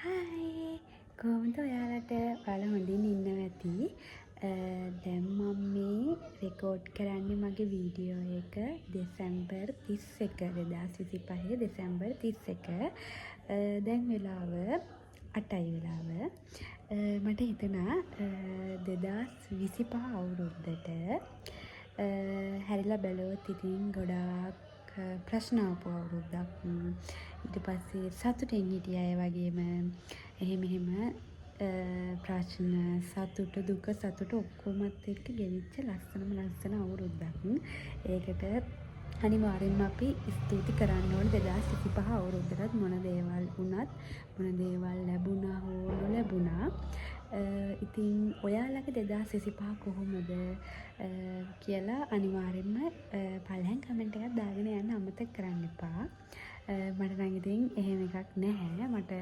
Hi, කොහොමද ඔයාලට? ඔයාලා හොඳින් ඉන්නවා ඇති. දැන් මම මේ රෙකෝඩ් කරන්නේ මගේ වීඩියෝ එක දෙසැම්බර් 31, 2025 දෙසැම්බර් 31. දැන් වෙලාව 8යි වෙලාව. මට හිතුණා 2025 අවුරුද්දට හැරිලා බැලුවොත් ඉතින් ගොඩාක් ප්‍රශ්න ආපු අවුරුද්දක්. ඊට පස්සේ සතුටෙන් හිටිය අය වගේම එහෙම එහෙම ප්‍රශ්න, සතුට, දුක, සතුට ඔක්කොමත් එක්ක ගෙවිච්ච ලස්සනම ලස්සන අවුරුද්දක්. ඒකට අනිවාර්යෙන්ම අපි ස්තුති කරන්න ඕන 2025 අවුරුද්දටත්, මොන දේවල් වුණත්, මොන දේවල් ලැබුණා හෝ නොලැබුණා. ඉතින් ඔයාලගේ 2025 කොහොමද කියලා අනිවාර්යෙන්ම පල්ලෙහාන් කමෙන්ට් එකක් දාගෙන යන්න අමතක කරන්න එපා. මට නම් ඉතින් එහෙම එකක් නැහැ. මට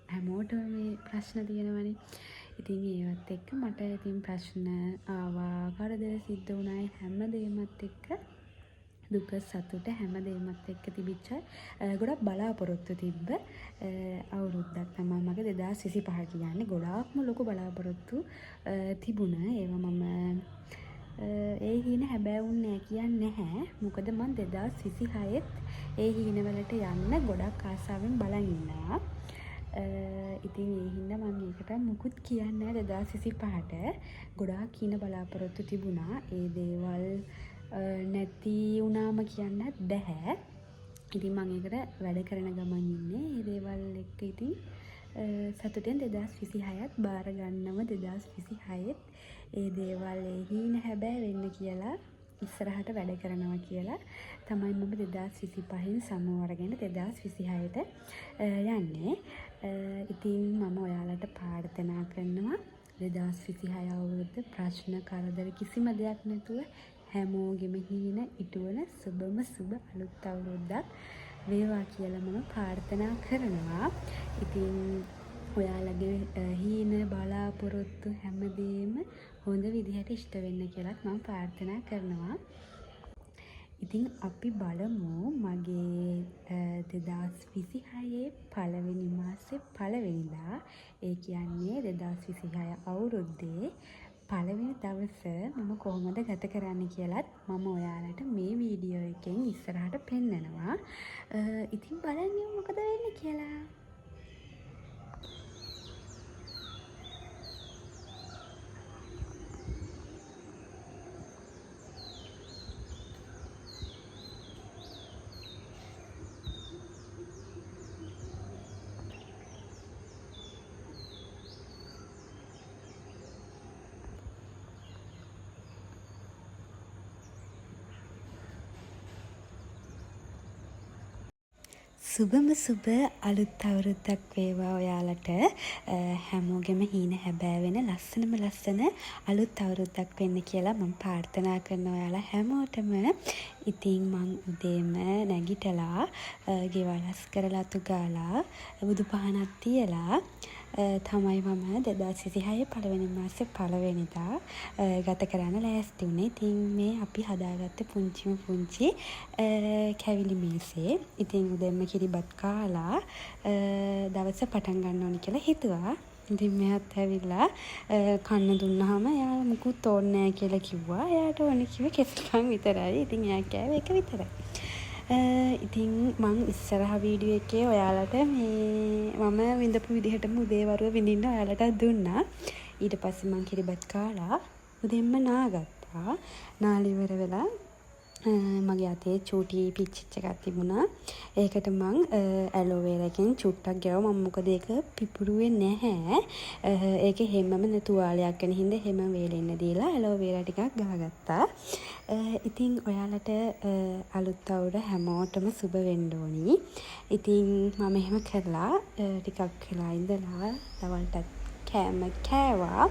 හැමෝටම මේ ප්‍රශ්න තියෙනවනේ. ඉතින් ඒවත් එක්ක මට ඉතින් ප්‍රශ්න ආවා, කරදර සිද්ධ වුණා. ඒ හැම දේමත් එක්ක, දුක සතුට හැම දේමත් එක්ක තිබිච්ච, ගොඩක් බලාපොරොත්තු තිබ්බ අවුරුද්දක් තමයි මගේ 2025 කියන්නේ. ගොඩාක්ම ලොකු බලාපොරොත්තු තිබුණා. ඒවා මම ඒ හීන හැබෑ වුණේ නෑ කියන්නේ නැහැ. මොකද මං 2026ත් ඒ හීනවලට යන්න ගොඩක් ආසාවෙන් බලන් ඉන්නවා. ඉතින් ඒ හින්දා මං ඒකට මුකුත් කියන්නේ නෑ. 2025ට ගොඩාක් හීන බලාපොරොත්තු තිබුණා. ඒ දේවල් නැති වුණාම කියන්නත් බැහැ. ඉතින් මං ඒකට වැඩ කරන ගමන් ඉන්නේ. ඒ දේවල් එක්ක ඉතින් සතුටෙන් 2026ත් බාර ගන්නව, 2026ත් ඒ දේවල්, ඒ හීන හැබෑ වෙන්න කියලා ඉස්සරහට වැඩ කරනවා කියලා තමයි මම 2025න් සමුව අරගෙන 2026ට යන්නේ. ඉතින් මම ඔයාලට ප්‍රාර්ථනා කරනවා 2026 අවුරුද්ද ප්‍රශ්න කරදර කිසිම දෙයක් නැතුව හැමෝගෙම හීන ඉටුවන සුබම සුබ අලුත් අවුරුද්දක් වේවා කියලා මම ප්‍රාර්ථනා කරනවා. ඉතින් ඔයාලගේ හීන බලාපොරොත්තු හැමදේම හොඳ විදිහට ඉෂ්ට වෙන්න කියලත් මම ප්‍රාර්ථනා කරනවා. ඉතින් අපි බලමු මගේ 2026 පළවෙනි මාසේ පළවෙනිදා, ඒ කියන්නේ 2026 අවුරුද්දේ පළවෙනි දවස මම කොහොමද ගත කරන්නේ කියලත් මම ඔයාලට මේ වීඩියෝ එකෙන් ඉස්සරහට පෙන්නනවා. ඉතින් බලන්න යමු මොකද වෙන්නේ කියලා. සුබම සුබ අලුත් අවුරුද්දක් වේවා ඔයාලට. හැමෝගෙම හීන හැබෑ වෙන ලස්සනම ලස්සන අලුත් අවුරුද්දක් වෙන්න කියලා මම ප්‍රාර්ථනා කරනවා ඔයාලා හැමෝටම. ඉතින් මං උදේම නැගිටලා ගෙවල් අස් කරලා අතු ගාලා බුදු පහනක් තියලා තමයි මම 2026 පළවෙනි මාසේ පළවෙනිදා ගත කරන්න ලෑස්ති වුණේ. ඉතින් මේ අපි හදාගත්ත පුංචිම පුංචි කැවිලි මේසේ. ඉතින් උදෙන්ම කිරිබත් කාලා දවස පටන් ගන්න ඕනි කියලා හිතුවා. ඉතින් මෙයාත් ඇවිල්ලා කන්න දුන්නාම එයා මුකුත් ඕනේ නෑ කියලා කිව්වා. එයාට ඕනේ කිව්වේ කෙසෙල් විතරයි. ඉතින් එයා කෑවේ ඒක විතරයි. ඉතින් මං ඉස්සරහ වීඩියෝ එකේ ඔයාලට මේ මම විඳපු විදිහටම උදේ වරුව විඳින්න ඔයාලටත් දුන්නා. ඊට පස්සේ මං කිරිබත් කාලා උදෙන්ම නාගත්තා. නාලා ඉවර වෙලා මගේ අතේ චූටි පිච්චිච්ච එකක් තිබුණා. ඒකට මං ඇලෝවේරා එකෙන් චුට්ටක් ගැව්වා. මං මොකද ඒක පිපුරුවේ නැහැ. ඒක එහෙම්මම තුවාලයක් වෙන හින්දා එහෙම වේලෙන්න දීලා ඇලෝවේරා ටිකක් ගහගත්තා. ඉතින් ඔයාලට අලුත් අවුරුද්ද හැමෝටම සුබ වෙන්න ඕනි. ඉතින් මම එහෙම කරලා ටිකක් වෙලා ඉඳලා දවල්ටත් කෑම කෑවා.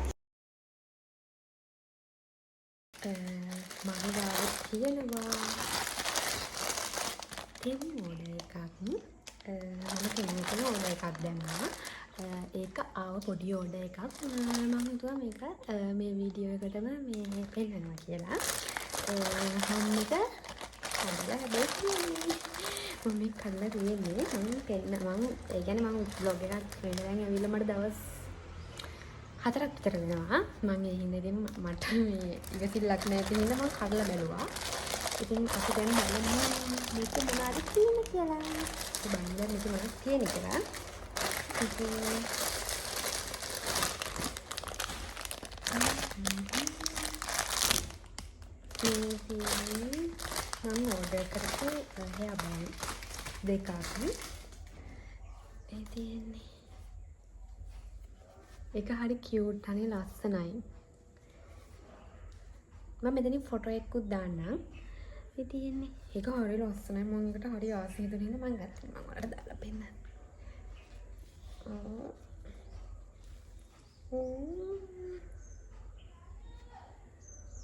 මම ගාව තියෙනවා තෙමු ඕඩර් එකක්. මම තෙමු එකම ඕඩර් එකක් දැම්මා. ඒක ආව පොඩි ඕඩර් එකක්. මම හිතුවා මේක මේ වීඩියෝ එකටම මේ පෙන්නනවා කියලා. මම මේක හදලා හැබැයි තියෙන්නේ. මම මේක හදලා තියෙන්නේ. මම පෙන්න මං ඒ කියන්නේ මං බ්ලොග් එකක් වෙන දැන් ඇවිල්ලා මට දවස් 4ක් විතර වෙනවා. මං ඒ හින්දා ඉතින් මට මේ ඉවසිල්ලක් නැති හින්දා මං කඩලා බැලුවා. ඉතින් අපි දැන් බලමු මේක මොනවද තියෙන්නේ කියලා. අපි බලමු දැන් මේක මොනවද තියෙන්නේ කියලා. ඉතින් මේ තියෙන්නේ මං ඕඩර් කරපු හෙයා බෑන්ඩ් දෙකක්. ඒ තියෙන්නේ. ඒක හරි කියුට්, හරි ලස්සනයි. මම මෙතනින් ෆොටෝ එකකුත් දාන්නම්. ඒ තියෙන්නේ. ඒක හරි ලස්සනයි. මං ඒකට හරි ආස හිතුන හින්දා මං ගත්තා. මං ඔයාලට දාලා පෙන්නන්නම්.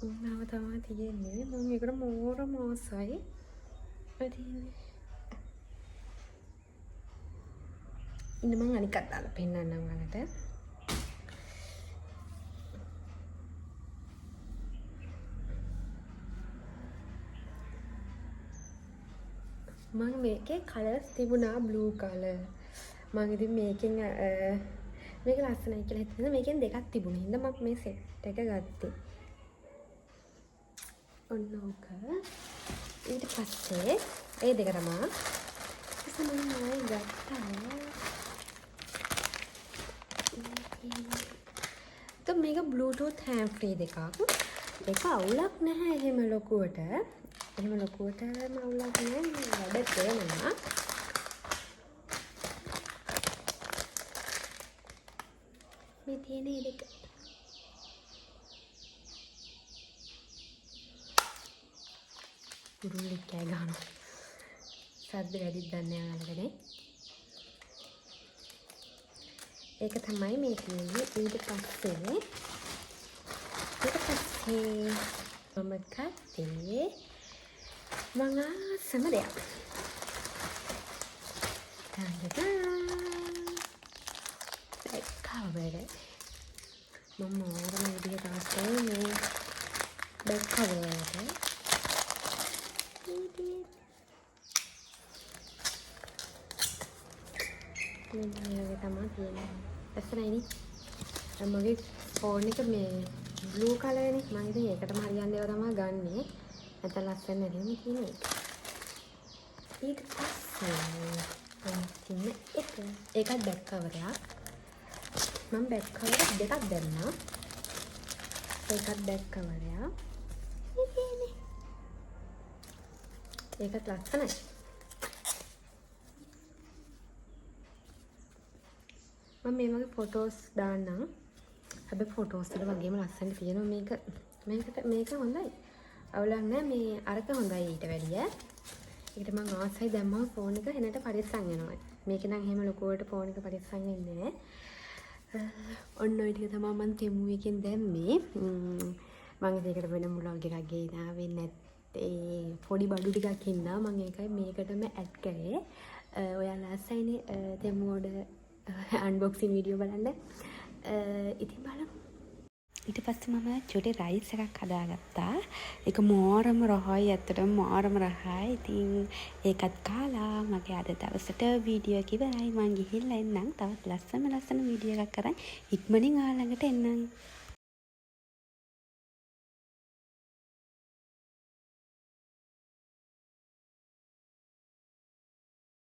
ඔන්නව තමයි තියෙන්නේ. මං ඒකට මෝරම ආසයි. ඔය තියෙන්නේ. ඉන්න මං අනිකත් දාලා පෙන්නන්නම් ඔයාලට. මං මේකේ කලර්ස් තිබුණා බ්ලූ කලර්. මං ඉතින් මේකෙන් මේක ලස්සනයි කියලා හිතන මේකෙන් දෙකක් තිබුණා. හින්දා මං මේ සෙට් එක ගත්තේ. ඔන්න ඕක. ඊට පස්සේ ඒ දෙක තමා. ඊට පස්සේ මං ආයෙ ගත්තා. તો මේක Bluetooth hand free දෙකක්. ඒක අවුලක් නැහැ එහෙම ලොකුවට. එහෙම ලොකුවටම අවුලක් නෑ, වැඩ කරනවා. මේ තියෙන මේ දෙක. කුරුල්ලෙක් කෑ ගහනවා. සද්ද වැඩිද දන්නේ නෑ ඔයාලට නේ. ඒක තමයි මේ තියෙන්නේ. ඊට පස්සේ මම ගත්තේ මං ආසම දෙයක්. Back cover. මම මාරම විදිහට ආසයි මේ බැක් කවර් එකට. මෙන්න මේ වගේ තමයි තියෙන්නේ. ලස්සනයි නේ. දැන් මගේ ෆෝන් එක මේ බ්ලූ කලර් නේ. මං ඉතින් ඒකටම හරියන දේවල් තමයි ගන්නෙ. නැත්නම් ලස්සන නැති වෙන තියෙන එක. ඊට පස්සේ තියෙන එක. ඒකත් බැක් කවර් එකක්. මම බැක් කවර් දෙකක් දැම්මා. ඒකත් බැක් කවර් එකක්. මේ තියෙන්නේ. ඒකත් ලස්සනයි. මම මේ වගේ ෆොටෝස් දාන්නම්. හැබැයි ෆොටෝස් වල වගේම ලස්සන තියෙනවා මේක. මේක හොඳයි. අවුලක් නෑ. මේ අරක හොඳයි ඊට වැඩිය. ඒකට මං ආසයි දැම්මම ෆෝන් එක එනට පරිස්සම් වෙනවා. මේක නම් එහෙම ලොකුවට ෆෝන් එක පරිස්සම් වෙන්නේ නෑ. ඔන්න ඔය ටික තමයි මං තෙමු එකෙන් දැම්මේ. මං ඉතින් ඒකට වෙන බ්ලොග් එකක් ගෙනාවේ නැත්තේ. පොඩි බඩු ටිකක් හින්දා මං ඒකයි මේකටම ඇඩ් කරේ. ඔයාලා ආසයිනේ තෙමු ඕඩර් අන්බොක්සින් වීඩියෝ බලන්න. ඉතින් බලමු. ඊට පස්සේ මම චුටි රයිස් එකක් හදාගත්තා. ඒක මාරම රහයි, ඇත්තටම මාරම රහයි. ඉතින් ඒකත් කාලා මගේ අද දවසට වීඩියෝ එක ඉවරයි. මං ගිහිල්ලා එන්නම්. තවත් ලස්සන ලස්සන වීඩියෝ එකක් අරන් ඉක්මනින් ඔයාලා ළඟට එන්නම්.